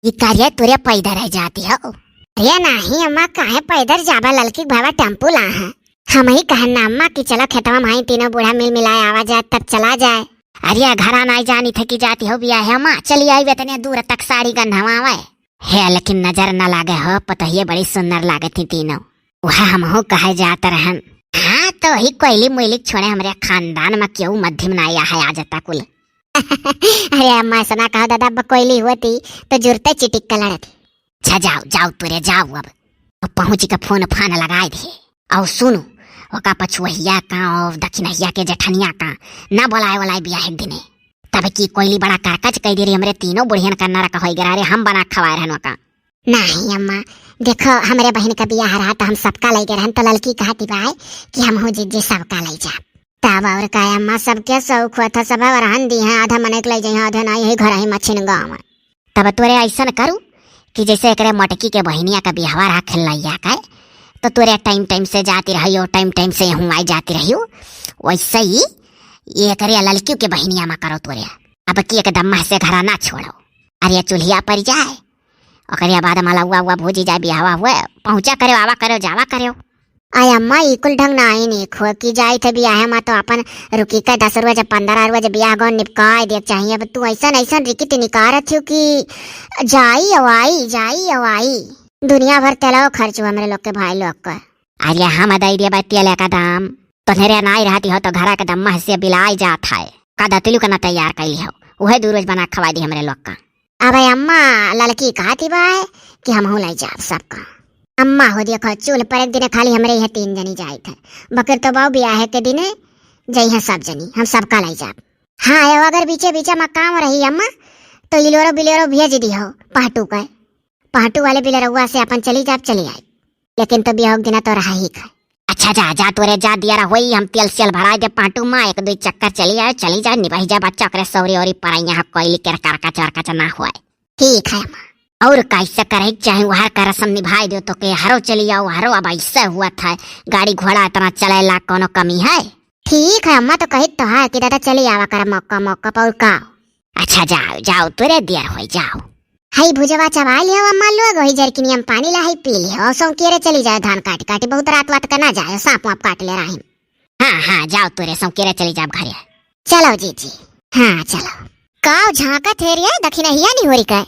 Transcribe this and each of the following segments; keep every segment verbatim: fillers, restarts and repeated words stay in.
ई कार्य तुरे पैदर रह जाती हो। अरे नाही अम्मा, काहे पैदर जाबा, ललकी के भावा टेम्पू ला है। हम ही कहन ना अम्मा कि चलो खेतवा में तीनों बूढ़ा मिल मिलाए आवा जाए, तब चला जाए। अरे घरा नाई जानी थे कि जाती हो बियाहे अम्मा, चली आई तने दूर तक साड़ी गंधवावे। हे लेकिन नजर न लागे हो, पतोहिए बड़ी सुंदर लागे थी तीनों। वह हमहू कहे जात रहन। हाँ तो ही कोयली मोयली छोड़े, हमरे खानदान में केहू मध्यम ना आया है आज तक कुल। अरे अम्मा ऐसा ना कहो दादा, अब कोयली होती तो जुरते चिटिक के लड़ती। अच्छा जाओ, जाओ तुरे जाओ अब। अब पहुँच के फोन फान लगाए दे। और सुनो, ओका पछुआहिया का और दक्षिणहिया के जेठनिया का ना बोलाए वाला बियाह एक दिने। तब की कोयली बड़ा करकच कह दे रही, हमरे तीनों बुढ़ियन का नरक होई गरा रे, हम बना खवाए रहन ओका। नाही अम्मा, देखो हमरे बहिन का बियाह रहा तो हम सबका ले गए रहन, तो ललकी कहती बाय कि हम हो जीजी सबका ले जा। तब और का अम्मा, सबके शौक हुआ था, सब रहन दी हैं, आधा मने के ले जाइए, आधा ना, यही घर ही मछिन गाँव। तब तोरे ऐसन करू कि जैसे एकरे मोटकी के बहिनिया का बिहवा रहा खेलैया का, तो तोरे टाइम टाइम से जाती रहियो, टाइम टाइम से हूँ आई जाती रहियो, वैसे ही ये एकरे ललकियों के बहिनिया में करो तोरे। अब की एकदम मह से घरा ना छोड़ो। अरे चूल्हिया पर जाए, ओकरे बाद मलौआ हुआ भूजी जाए, बिहवा हुए, पहुँचा करे, आवा करे, जावा करे। आय अम्मा, ई कुल ढंग नाई नीक हो कि जाई थे बियाहे मा तो अपन रुकी के दस रोज, पन्द्रह रोज बियाह गौन निपकाए देख चाहिए। अब तू ऐसन ऐसन रिकिट निकारत हो कि जाई अवाई, जाई अवाई। दुनिया भर तेलवा खर्च हुआ हमरे लोग के, भाई लोग का। अरे हम दई देबे तेल का दाम, तोहरे नाई रहती हो तो घरा के दम्मा से बिलाई जात है। का दतलू का ना तैयार कैली हो, उहे दू रोज बना खवाई दी हमरे लोग का। अबे अम्मा, ललकी कहती बाय कि हमहू लाई जाब सबका। अम्मा हो देखो, चूल्ह पर एक दिन खाली हमरे यहाँ तीन जनी जाइत है, बकर तो बाऊ बियाहे के दिने जइहे सब जनी, हम सबका लाई जाब। हाँ, एव अगर बीचे बीचे में काम रही अम्मा, तो इलोरो बिलोरो भेज दिहो पाटू के। पाटू वाले बिलरउआ से अपन चली जाब, चली आई। लेकिन तो बियाह के दिना तो रहा ही खाए। अच्छा जा, जा तोरे जा दिया रहा होई, हम तेल सेल भराए दे पाटू माँ, एक दो चक्कर चली आए, चली जाए, निभाई जा बच्चा ओकरे सौरी औरी पर यहाँ कोयली के रका रका चरका चना हुआ। ठीक है माँ। और कैसे करे के चाहे वहर का रसम निभाए दो तो के हरो चली आओ, हरो अब ऐसे हुआ था, गाड़ी घोड़ा इतना चलेला, कोनो कमी है? ठीक है अम्मा, तो कही तो है कि दादा चली आवा कर मौका मौका पर, और का। अच्छा जाओ, जाओ तोरे देर होई, जाओ। हई भुजवा चबाई लियो अम्मा लोग, वही जरकिनिया में पानी ला, हई पी लियो, और सौंकेरे चली जाए धान काटी काटी, बहुत रात वात का ना जाए, सांप वाप काट ले राहिन। हाँ, हाँ, जाओ तोरे सौंकेरे चली जाब घरे। चलो जीजी। हाँ, चलो। काव झांकत हे रे, दखिनहिया निहोरी का?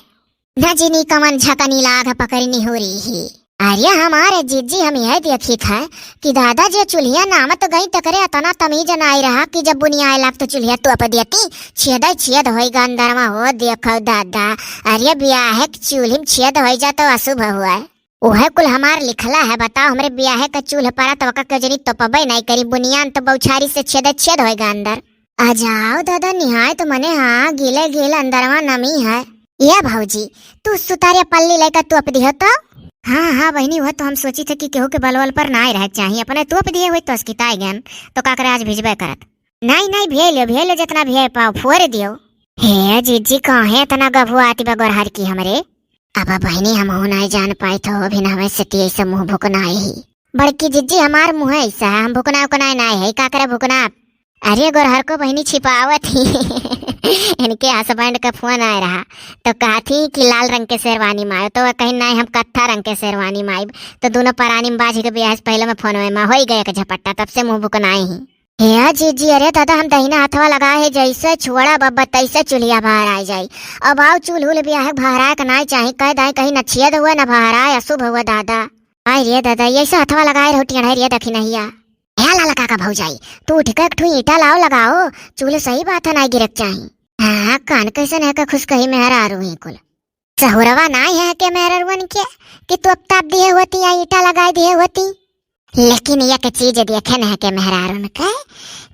न जिनी कमन झकनी लाग पकड़नी हो रही ही। अरे हमारे जीजी, हम यह देखी था कि दादा जे चूल्हिया नामत गई तकरे अतना तमीज नाई रहा कि जब बुनियाए लाग तो चूल्हिया तोप देती, छेद छेद होई गा अंदरवा हो, देखो दादा। अरे बियाहे के चूल्ही में छेद होई जा तो अशुभ हुआ है। ओहे कुल हमार लिखला है, बताओ हमरे बियाहे के चूल्ह पर तो ओका के जनी तोपबे नाई करी, बुनियान तो बौछारी से छेद छेद होई गा अंदर। आ जाओ दादा, निहाय तो मने हाँ, गीले गीले अंदरवा नमी है। ए भौजी, तू सुतारिया पल्ली लेकर तोप दिहो तो? हाँ, हाँ बहिनी, वह तो हम सोची थे कि केहू के बलवल पर ना रहे के चाहिए, अपने तोप दिए हुए तो अस्किताए गन, तो का करे आज भिजबे करत। नहीं, नहीं, भिए लियो, भिए लियो, जितना भिए पाओ, फोर दियो। हे जीजी, काहे इतना गभुआती बा गोरहर की हमरे? अब बहिनी, हम हो नहीं जान पाए तो भी ना हमें से ऐसे मुंह भुकना ही। बड़की जीजी, हमार मुंह ऐसा है, हम भुकना उकना नहीं है, का करे भुकना? अरे गोरहर को बहिनी छिपावत ही। इनके हस्बैंड का फोन आए रहा, तो कहती कि लाल रंग के शेरवानी मायो, तो वह कहीं नहीं, हम कत्था रंग के शेरवानी माइब। तो दोनों परानी में बाझ के ब्याह से पहले में फोन में होई गए एक झपट्टा, तब से मुंह बुकनाए ही। हे जीजी, अरे दादा, हम दहिना हथवा लगा है, जैसे छुअड़ा बब्बा तैसे चूल्हिया बाहर आ जाई। अब आओ चूल्हू ले ब्याह के बहराए के नाई चाही, कह दाई कहीं न छेद हुआ न बहराए अशुभ हुआ दादा। आय रे दादा, ये ऐसे हथवा लगाए रहो टेढ़े रे दखिनहिया। हे लाला काका भौजाई, तू उठ के एक ठू ईंटा लाओ लगाओ, चूल्हे सही बात है नाई गिरक चाही। हाँ, कान कैसन है का खुश कही मेहरारू ही कुल। सहुरवा नाई है के मेहरारुअन के कि तू अब ताप दिए होती या ईंटा लगाए दिए होती। लेकिन एक चीज देखे न है के मेहरारुन के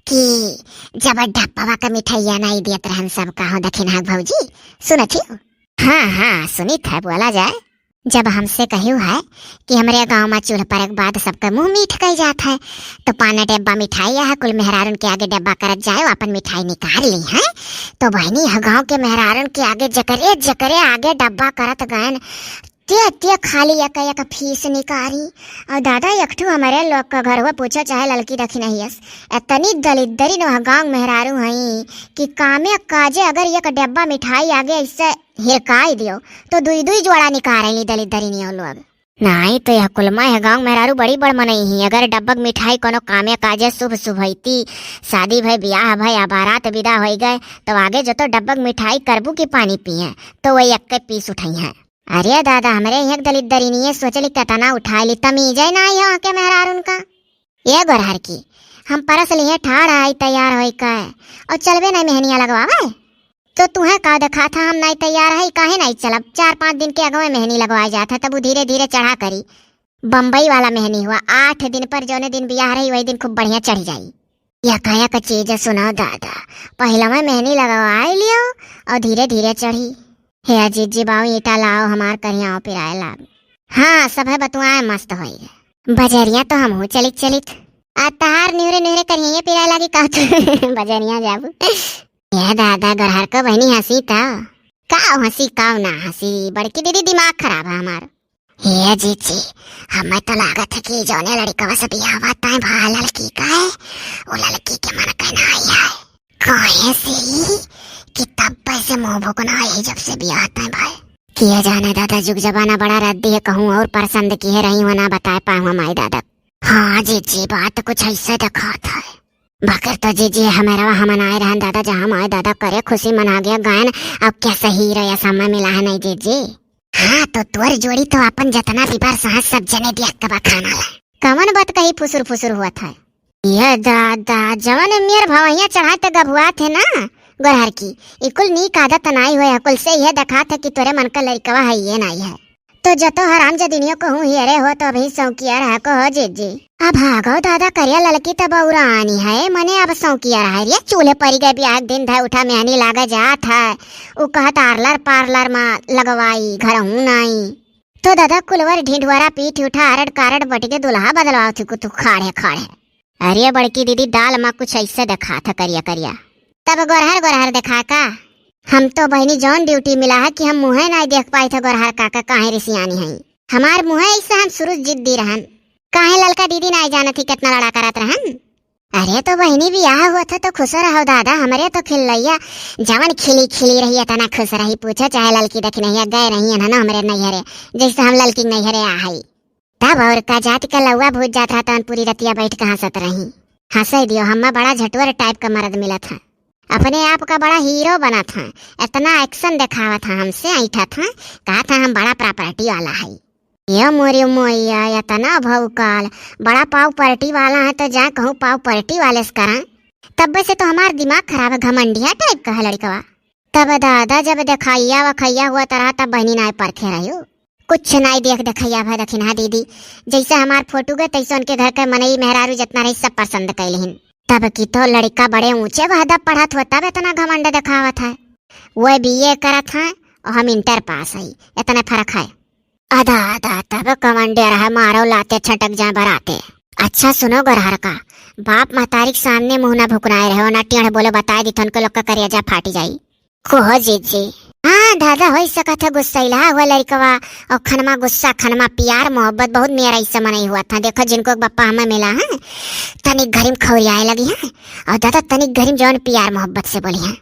कि जब डब्बा का मिठाइया नाई देत रहन सब कहो दखिनहा भौजी, सुनत ही? हाँ, हाँ, सुनित है, बोला जाए। जब हमसे कहियो है कि हमरे गाँव में चूल्ह पर के बाद सबके मुँह मीठ कई जात है, तो पाना डब्बा मिठाई है, कुल मेहरारुन के आगे डब्बा करत जाए, अपन मिठाई निकाल ली है। तो बहिनी, ह गाँव के मेहरारुन के आगे जकरे जकरे आगे डब्बा करत गयन, ते, ते खाली एक, एक फीस निकारी। और दादा, एक ठू हमरे लोग का घर हुआ, पूछो चाहे ललकी दखिनहियस, इतनी दलिद्दरी नोह गाँव मेहरारू हई कि कामे काजे अगर एक डब्बा मिठाई आगे ऐसे हिरकाई दियो, तो दुई दुई जोड़ा निकारेली दलिद्दरी नियो लोग। नाई तो यह कुलमा है गाँव मेहरारू बड़ी बड़ मनई ही, अगर डब्बा क मिठाई कोनो कामे काजे शुभ शुभ हईती, शादी भई, बियाह भई, आ बारात विदा होई गए, तो आगे जो तो डब्बा क मिठाई करबू की पानी पिए, तो वही एक पीस उठाई है। अरे दादा, हमरे यहाँ के दलिद्दरिनिये सोचली केतना उठाई ली, तमीजे नाई है वहाँ के मेहरारून का। ये गोरहर की, हम परस लिए ठाड़ आई तैयार होई का, और चलबे नहीं मेहनिया लगवावे। तो तुहे का देखा था, हम नहीं तैयार है, काहे नहीं चलब? चार पाँच दिन के अगवे मेहनी लगवाए जात है, तब उ धीरे धीरे चढ़ा करी। बम्बई वाला मेहनी हुआ, आठ दिन पर जौने दिन बियाह रही, वही दिन खूब बढ़िया चढ़ जाई। यका यका चीज सुनाओ दादा, पहिलवा मेहनी लगवाई लियो और धीरे धीरे चढ़ी। हे अजीत जी, बाऊ ईंटा लाओ, हमार करिया पिराए लाग। हाँ, सब है बतुआए मस्त होई। बजरिया तो हमहू चलित चलित। आ तहार निहरे निहरे करिया पिराए लागी का तू बजरिया जाबू? ये दादा, गोरहर को बहिनी हंसी त। का हंसी, का ना हंसी, बड़की दीदी दिमाग खराब है हमार। हे जीजी, हमें तो लागत है कि जौने लड़कवा से बियाह तय भा लड़की का है, वो लड़की के मन के ना आई है। काहे से ही कि तब से मुंह भुकना है जब से बियाह तय भाई। किया जाने दादा, जुग जमाना बड़ा रद्दी है, कहूँ और पसंद की है रही हो ना बताए पाऊँ हम आई दादा। हाँ जीजी, बात कुछ ऐसे दिखात है। बाकिर तो जीजी, हमें रवा हमन आए रहन दादा, जहाँ माए दादा करे खुशी मना गया गायन। अब क्या सही रहे समय मिला है नहीं जीजी। हाँ, तो तोर जोड़ी तो अपन जतना भी बार सहज सब जने दिया कबा खाना ला। कमन बात कही फुसुर फुसुर हुआ था। ये दादा, जवन मेर भवैया चढ़ाए ते गभुआ थे ना, गोरहर की, इकुल नीक आदत नाई होए, कुल से यह दिखा थे कि तोरे मन का लड़कवा है, ये नाई है। तो जतो हराम जदिनियो कहूँ हियरे हो तो अभी सौकिया रहा को हो जीजी। अब भागो दादा, करिया ललकी तब उरानी है, मने अब सौकिया रहा रे, चूल्हे परी गए बियाह के दिन धाय उठा मेहनी लागे जात है। उ कहत आरलर पारलर मा लगवाई, घर हूँ नाई। तो दादा कुलवर ढिंढुआरा पीठ उठा आरड कारड बट के दुल्हा बदलवाओ थी कुतु खाड़े खाड़े। अरे बड़की दीदी, दाल मा कुछ ऐसे देखा था करिया करिया। तब गोरहर गोरहर देखा का? हम तो बहिनी जौन ड्यूटी मिला है कि हम मुँहे नाई देख पाई थे गोरहर काका, काहे रिसियानी हई। हमार मुँहे ऐसे हम शुरू जिद्दी रहन। काहे ललका दीदी नाई जानत ही कितना लड़ा करत रहन। अरे तो बहिनी बियाह हुआ था तो खुश रहो दादा, हमरे तो खिलैया जवन खिली खिली रही इतना खुश रही, पूछो चाहे ललकी दखिनहिया गए रही है ना हमरे नैहरे, जैसे हम ललकी नैहरे आ हई। तब और का जाति का लौआ भूत जात रहा तवन पूरी रतिया बैठ के हंसत रही। हंसे दियो, हम्मा बड़ा झटुअर टाइप का मर्द मिलत है, अपने आप का बड़ा हीरो बनत है, इतना एक्शन दिखावत है हमसे, ऐठत है, कहत है हम बड़ा प्रॉपर्टी वाला है। ये मोरे मोया, इतना भौकाल, बड़ा पाव पार्टी वाला है तो जा कहूँ पाव पार्टी वाले से करा। तब से तो हमार दिमाग खराब है, घमंडिया टाइप का है लड़कवा। तब दादा जब देखाइया वखैया हुआ तरह तब बहिनी नाय परखे रही हो। कुछ नाई देख देखैया भा दखिनहा दीदी, जैसे हमार फोटो गए तैसे उनके घर के मनई मेहरारू जितना रही सब पसंद कैलिहिन। तब की तो लड़का बड़े ऊंचे वहदा पढ़त हुआ तब इतना घमंड दिखावत है। वह बीए करत है और हम इंटर पास है, इतने फर्क है। अदा अदा तब कमंडे रहा मारो लाते छटक जाए बराते। अच्छा सुनो गोरहर का, बाप महतारी के सामने मुंह ना भुकनाए रहे, ना टेढ़ बोले बताए दी थन के लोग का करेजा फाटी जाई। कहो जीजी। हाँ दादा, होई सकत है गुस्सैला हुआ लड़कवा, और खनमा गुस्सा, खनमा प्यार, मोहब्बत बहुत मेरा ऐसा मनई हुआ था। देखो जिनको बप्पा हमें मिला है, तनिक घरिम खौरियाए लगी है, और दादा तनिक घरिम जौन प्यार मोहब्बत से बोली है,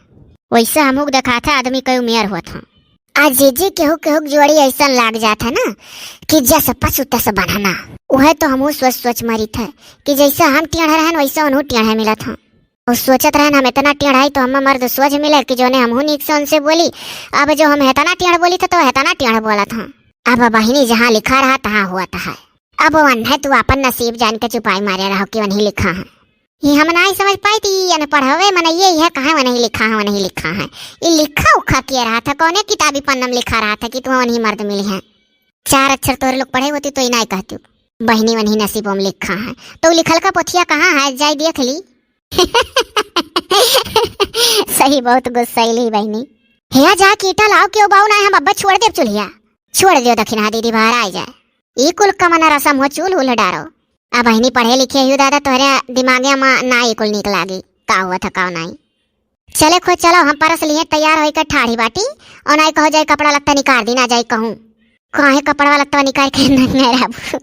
वैसे हमहू के देखा था आदमी कई उमेर हुआ था। आ जीजी केहू केहू के जोड़ी ऐसा लाग जात है ना कि जस पशु तस बन्हना। वह तो हमहू सोच सोच मरी थे कि जैसे हम टेढ़ रहन वैसे उन्हू टेढ़ मिलत हैं। और सोचत रहन हम इतना टेढ़ाई तो हमें मर्द सोझ मिले कि जोने हमहू नीक से उनसे बोली। अब जो हम हेतना टेढ़ बोली थे तो हेतना टेढ़ बोलत हाँ। अब बहिनी जहाँ लिखा रहा तहाँ हुआ तहा। अब वन्हे तू अपन नसीब जान के चुपाई मारे रहो कि वन्ही लिखा है। ये हम नाई समझ पाई थी, अनपढ़ हवे मनइये, यह कहाँ वन्ही लिखा है, वन्ही लिखा है। ये लिखा उखा किया रहा था, कौने किताबी पन्नम लिखा रहा था कि तू वन्ही मर्द मिली है। चार अक्षर तोरे लोग पढ़े होती तो ई नाई कहती। बहिनी वन्ही नसीबों में लिखा है। तो लिखल का पोथिया कहाँ है, जाई देख ली। सही, बहुत गुस्सैली बहिनी। हिया जा कीटा लाओ, क्यों बाऊ ना, हम अब्बा छोड़ देब चूल्हिया। छोड़ दियो दखिनहा दीदी, बाहर आ जाए। ई कुल कमन रसम हो, चूल उल डारो। आ बहिनी पढ़े लिखे हियो दादा, तोहरे दिमागे में ना ई कुल नीक लागी, का हुआ था का नाई। चले खो चलो, हम परस लिए तैयार होई के ठाढ़ी बाटी, और नाई कहो जाए कपड़ा लत्ता निकाल दी ना जाए कहूँ। काहे कपड़वा लत्तवा निकाल के नंगे रहबू?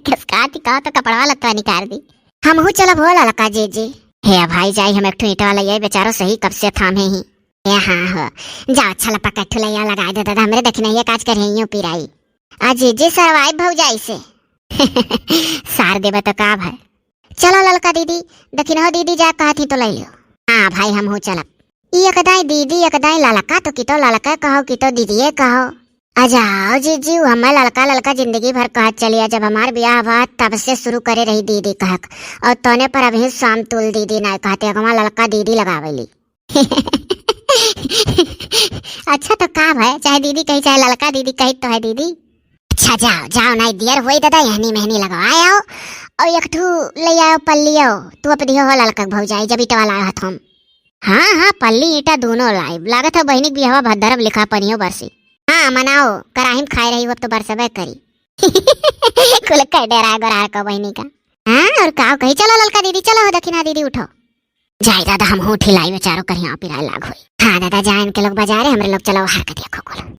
किस काती कहो तो कपड़वा लत्तवा निकाल दी। हमहू चलब हो ललका जीजी। हे भाई जाई, हम एक ठो ईंटवा लइए, बेचारो सही कब से थामे ही। ए हाँ हो, जाओ छलपा कट्ठू लइया लगाए दे दादा, हमरे दखिनहिया काज करिहैयो पिराई। आ जीजी सरवाई भौजाई से। सार देबे तो का भय। चलो ललका दीदी, दखिनहो दीदी जा कहत ही तो लइ लियो। हाँ भाई हमहू चलब। ई एक दाई दीदी एक दाई ललका तो कितो ललका कहो कितो दीदिये कहो। आ जाओ जीजी, उ हमें ललका ललका जिंदगी भर कहत चलिया, जब हमार बियाह हुआ तब से शुरू करे रही दीदी कहक, और तोने पर अभी शाम तुल दीदी ना कहते, अगवा ललका दीदी लगावेली। अच्छा तो का भय, चाहे दीदी कही चाहे ललका दीदी कही तो है दीदी। अच्छा जाओ जाओ, नाई दियर होई दादा, यहनी मेहनी लगवाए आओ, और एक ठू ले आओ पल्लियो, तू अप दियो हो ललका के भौजाई, जब ईटवा लाए हथ हम। हाँ हाँ, पल्ली ईटा दोनों लाइब, लागत है बहिनी के बियाहवा भद्दरब लिखा पनियो बरसी। हाँ मनाओ, कराही में खाए रही हो अब तो बरसबे करी। कुल कर डेरा गोरार को बहिनी का। हाँ और का कही, चलो ललका दीदी चलो, दखिना दीदी उठो। जाई दादा, हमहू ठिलाई बेचारो करिया पिराए लाग होई। हाँ दादा, जाए इनके लोग बाजारे, हमरे लोग चलो हार के देखो कुल।